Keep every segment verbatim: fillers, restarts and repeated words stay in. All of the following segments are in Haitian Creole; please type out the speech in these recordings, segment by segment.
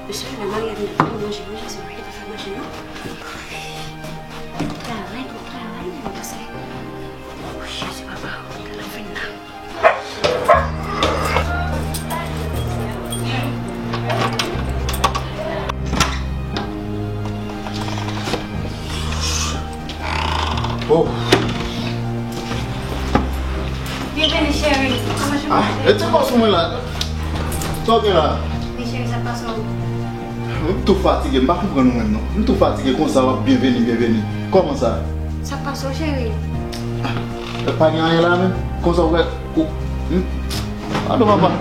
Mesye, nan maryaj, nou pa manje, manje, se pa ki te fè manje, non. Travay, pou travay, men pase. O Jezi, papa, tèl ap vin la. Oh. Byenveni, cheri. Kòman je Ah, peux e ti kò sou mwen la. Sa w gen la? Wi, cheri, sa pase w? M tou fatige, m pa konprann ou menm non. M tou fatige konsa w ap byenveni, byenveni. Kòman sa? Sa pase w, cheri? Ah, pa gen anyen la menm. Konsa w wè ou, hmm? Alo papa.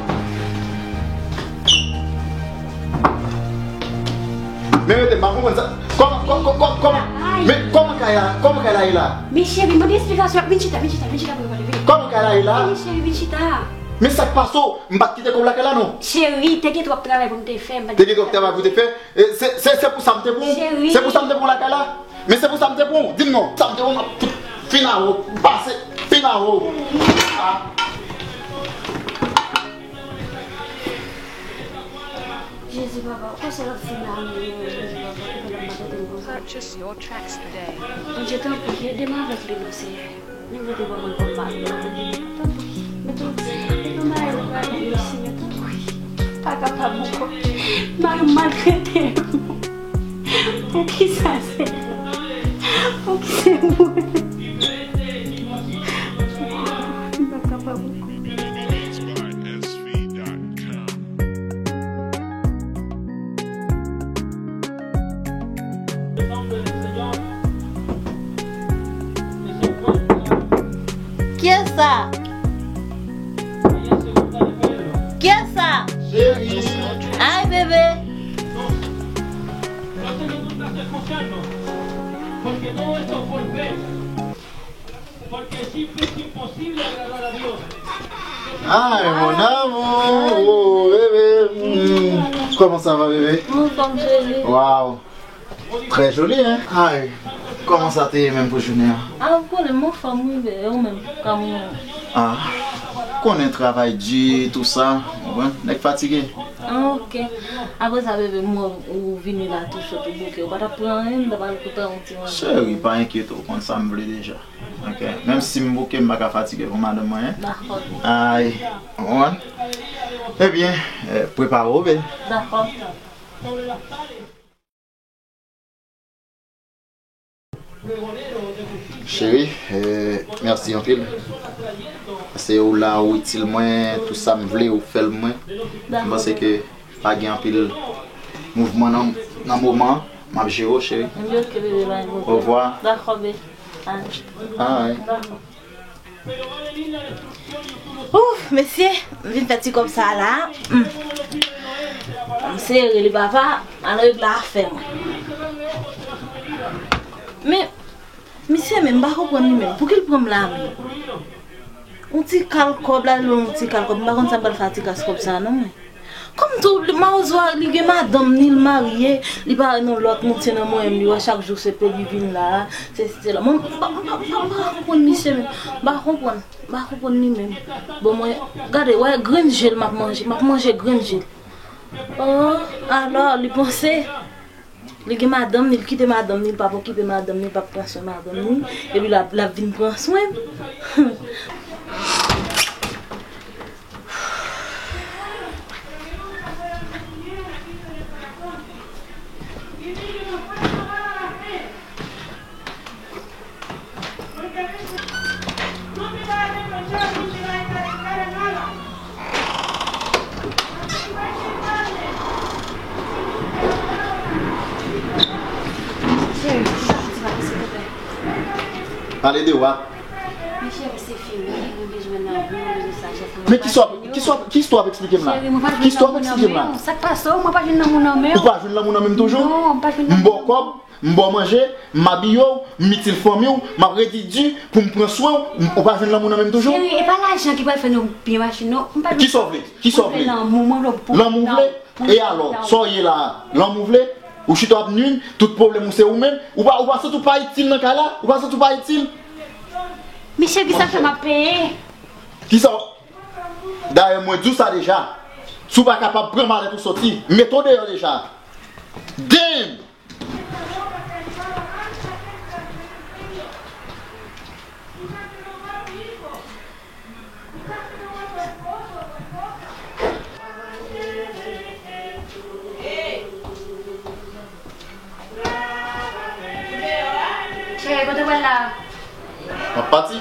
Men rete, m pa konprann sa. Kòman, kò-, kò-, kò-, kòman, Ay. Men kòman kay la, kòman kay la ye la? Men cheri, mande esplikasyon. Vin chita, vin chita, vin chita pou nou pale, vin. Kòman kay la ye la? Vin cheri, vin chita. Men sa k pase w? M pa t kite kòb lakay la non. Cheri, te gen twòp travay pou m te fè, m pa t Te gen twòp travay pou w te fè? E, se, se, se pou sa m te pran w? Cheri. Se pou sa m te pran w lakay la? Men se pou sa m te pran w? Di m non. Sa m te pran w, m ap fout fin avè w. Pase fin avè w. Ah. Jezi, papa, konsa l ap fin avè w, Jezi, papa, kite l ap maltrete m konsa. Purchase your tracks today. Bondye, tanpri, ede m avèk li non, Senyè. Li mete ban mwen kòm mari, tanpri. Mete, mete yon mari pou mwen, Senyè, tanpri. Pa kapab ankò. Mari m maltrete m. Poukisa, Senyè? Poukisa mwen? M pa kapab ankò. Kiyès sa? Kiyès sa? Cheri. Ay, bebe. Ay, mon amour, oh, bébé. Hmm. Comment ça va, bébé? Anfòm, cheri. Waw. Très joli, hein? Ay, kòman sa te ye menm pou jounen an? Ah, ou konnen, m anfòm, wi, bebe, ou menm, kòman ou ye? Ah, konnen travay di, tout sa, ou konprann? Nèg fatige. Ah, ok. Apre sa, bebe, m wè ou vini la tou cho, tou bouke. Ou pa t ap pran anyen, m ta pral pou pran yon ti manje. Cheri, pa enkyete w, ou konn sa m vle deja. Ok. Menm si m bouke, m pa ka fatige pou madanm mwen, hein? Dakò. Ay, ou konprann? Ebyen, eh, prepare w, bebe. Dakò. Cheri, eh, mèsi anpil. Se ou la, ou itil mwen, tout sa m vle, ou fè l mwen. M panse ke pa gen anpil mouvman nan, nan moman an. M ap jere w, cheri. M di ok, bebe, pa gen pwoblèm. Au revoir. Dakò, bebe. Alright. Alright. Dakò. Ouf, mesye, m vin fè ti kòb sa la. Hmm. M sere li, papa, al regle afè mwen. Men, misye menm, m pa konprann li menm. Pouki l pran m la menm? Yon ti kal kòb la, li yon ti kal kòb. M pa konn sa m pral fè ak ti kal kòb sa non, mwen. Kòm tou, li, mawozo a, li gen madanm ni, li marye, li pa wè nan lòt moun, se nan mwen menm li wè, chak jou se pou li vin la, se, se la. Mwen, m pa, m pa, m pa, m pa konprann misye menm. M pa konprann, m pa konprann li menm. Bon, mwen, gade, wè, grenn je l m ap manje, m ap manje grenn je l. Oh, alò, li panse. Li gen madanm ni, li kite madanm ni, li p ap okipe madanm ni, li p ap pran swen madanm ni, epi l ap, l ap vin pran swen m. Pale de w a. Men cheri, se fini. Mwen bezwen lanmou, mwen bezwen sajès. Men kisa w ap, kisa w ap, kisa w ap eksplike m la? Cheri, mwen pa jwenn lanmou nan men w. Sa k pase w? Mwen pa jwenn lanmou nan men w. Ou pa jwenn lanmou nan men m toujou? Non, mwen pa jwenn lanmou nan men w. M ba w kòb, m ba w manje, m abiye w, m itil fanmi w, m ap redi di pou m pran swen w, m, ou pa jwenn lanmou nan men m toujou? Cheri, e pa lajan ki pral fè nou byen mache, non. M pa jwenn. Kisa w vle? Kisa w vle? Mwen vle lanmou, mwen vle w pou lanmou. Lanmou w vle? E alò, sa w ye la a? Lanmou w vle? Ou chita w ap nwi m, tout pwoblèm ou se ou menm. Ou pa, ou pa santi w pa itil nan kay la? Ou pa santi w pa itil? Mesye, kisa fè m ap peye? Kisa w Dayè, mwen di w sa deja. Si w pa kapab pran malèt ou soti, mete w deyò deja. Damn! Cheri, kote w pral la? M ap pati.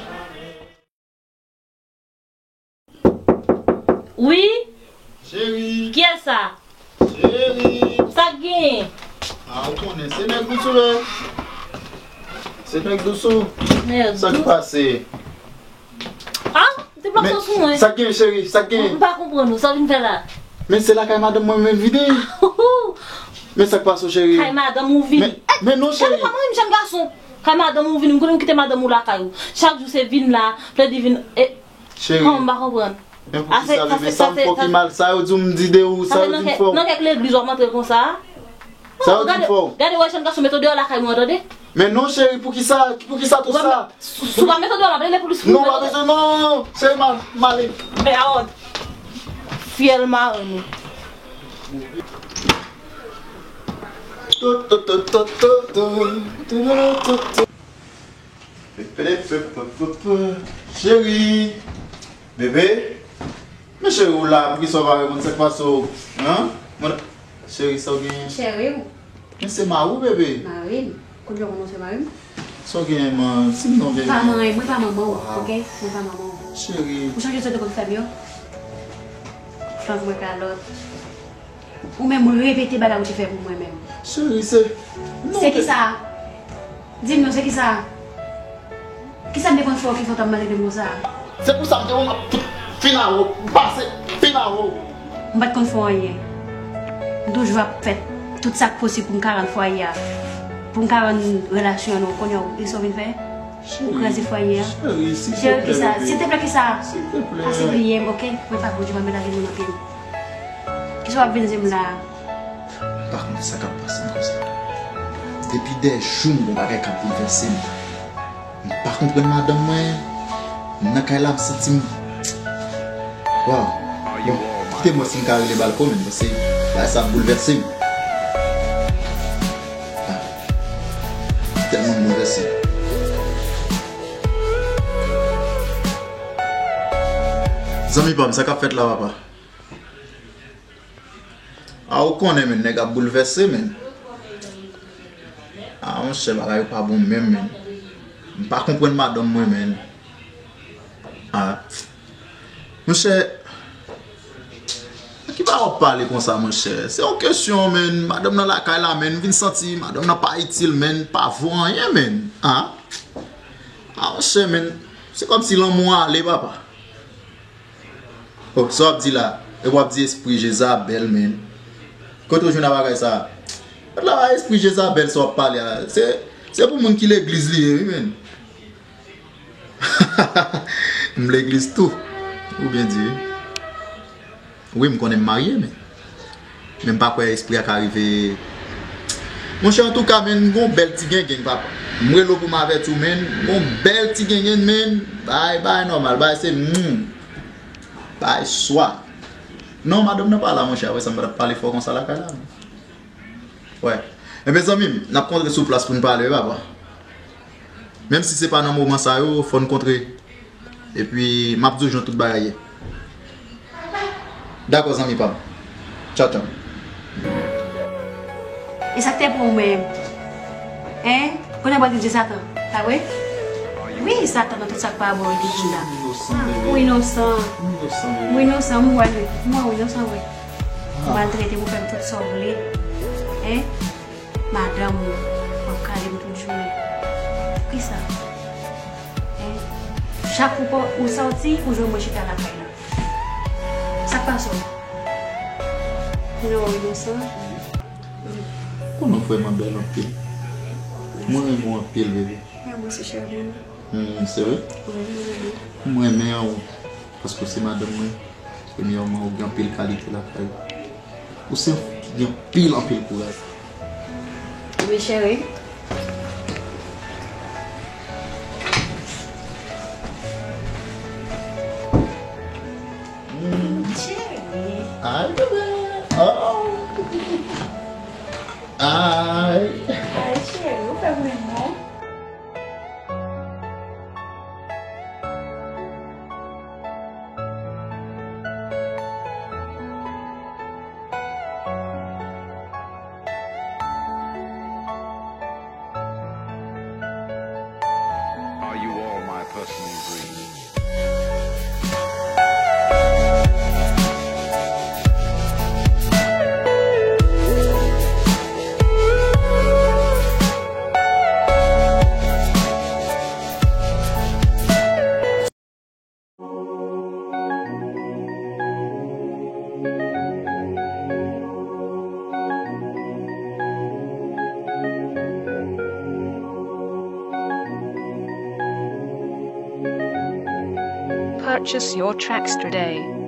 Wi? Cheri. Kiyès sa? Cheri. Sa k genyen? A, ou konnen, se nèg Dousou la. Se nèg Dousou. Nèg Dousou. Sa k pase? A, te blòk sa sou mwen. Sa k genyen, cheri? Sa k genyen? M pa konprann ou. Sa w vin fè la? Men se lakay madanm mwen m vin vide. Men sa k pase, cheri? Kay madanm ou vin. Men, men non, cheri. Gade kòman yon jèn gason. Kay madanm ou vin, m konnen w kite madanm ou lakay ou. Chak jou se vin la, plede vin, e, cheri. Kòman m pa konprann? Men poukisa, bebe, sa m fè w ki mal? Sa yo di w m di de ou, sa yo di m fè w? Nan kèk legliz w ap antre konsa? Sa yo di m fè w? Gade, gade wè jèn gason mete w deyò lakay mwen, tande? Men non, cheri, poukisa, poukisa tout sa? Si w pa mete w deyò, m ap rele polis pou ou. Non, pa bezwen, non, non, non, cheri, m ale. Bèwòd. Fyèl mare nou. Cheri, bebe, men cheri, ou la, poukisa w pa reponn, sa k pase w? Hein? Cheri, sa w genyen? Cheri w. Men se mari w, bebe. Mari m. Kounye a w konnen w se mari m? Sa w genyen, man? Di m non, bebe. Pa manyen, mwen pa manman w, ok? Mwen pa manman w. Cheri. Ou chanje sa w te konn fè m yo? Chanje mwen kalòt. Ou menm repete bagay ou te fè pou mwen menm. Cheri, se, non, se kisa? Di m non, se kisa? Kisa m te konn fè w ki fè w t ap maltrete m konsa? Se pou sa m te wè m ap fout fin avè w, m pase fin avè w. M pa t konn fè w anyen. M toujou ap fè tout sa k posib pou m ka rann fwaye a, pou m ka rann relasyon an, non, kounye a, ou, e sa w vin fè? Ou kraze fwaye a. Cheri, silteplè, kisa? Silteplè, kisa? Silteplè. Pase bliye m, ok? Mwen pa bon, Dye pa met lavi moun anpil. Kisa w ap vin di m la a? M pa konn sa k ap pase m konsa. Depi dè jou m gon bagay k ap boulvèse m. M pa konprann madanm mwen. M nan kay la, m santi m, waw. Bon, kite m wè si m ka rele Balko menm, paske bagay sa ap boulvèse m. Ah. Tèlman m boulvèse. Zanmi pa m, sa k ap fèt la, papa? A, ou konnen, men, nèg ap boulvèse, men. A, monchè, bagay yo pa bon menm, men. M pa konprann madanm mwen, men. A. Monchè, nan ki bagay w ap pale konsa, monchè? Se yon kesyon, men. Madanm nan lakay la, men. M vin santi madanm nan pa itil, men. Pa vo anyen, men. A. A, monchè, men. Se kòmsi lanmou ale, papa. Oh, sa w ap di la? Epi w ap di espri Jezabèl, men. Kote w jwenn a bagay sa a? Kote la espri Jezabèl sa w ap pale a? Se, se pou moun ki legliz li ye, wi, men. M legliz tou. Ou byen di, wi. Wi, m konnen m marye, men. Men m pa kwè espri a ka rive. Monchè, antouka, men, m gon bèl ti gengen, papa. M rele w pou m avèti w, men, m gon bèl ti gengen, men, bay, bay nòmal, bay se, hmm, bay swa. Non, madanm nan pa la, monchè, apre sa, m pa t ap pale fò konsa lakay la, men. Wè. Enben, zanmi m, n ap kontre sou plas pou n pale, wi, papa. Menm si se pa nan moman sa yo, fò n kontre. Epi, m ap di w jan tout bagay ye. Dakò, zanmi pa m. Tchaw, tchaw. E sa k te pou ou menm? Hein? Kounye a w pral di Satan, pa vre? Wi, Satan nan tout sa k pa bon li te vin la. Ou inosan, bebe. Ou inosan. Ou inosan, bebe. Ou inosan, m wè, m wè ou inosan vre. Ou maltrete m, ou fè m tout sa w vle. Hein? Madanm ou, w ap kale m tout jounen. Poukisa? Hein? Chak ou pa, ou sòti, ou jwenn mwen chita lakay la. Sa k pase w? Non, inosan. Konnen w vrèman bèl anpil. Mwen renmen w anpil, bebe. Mwen osi, cheri. Hmm, se vre? Wi, wi, wi. Mwen renmen w. Paske w se madanm mwen. Premyèman, ou gen anpil kalite lakay ou. Ou se yon fi ki gen anpil, anpil kouraj. Wi, cheri. Hmm. Cheri. Ay, bebe. Oh. Ay. Ay, cheri, ou fè m renmen w. Are you all my personal dreams? Purchase your tracks today.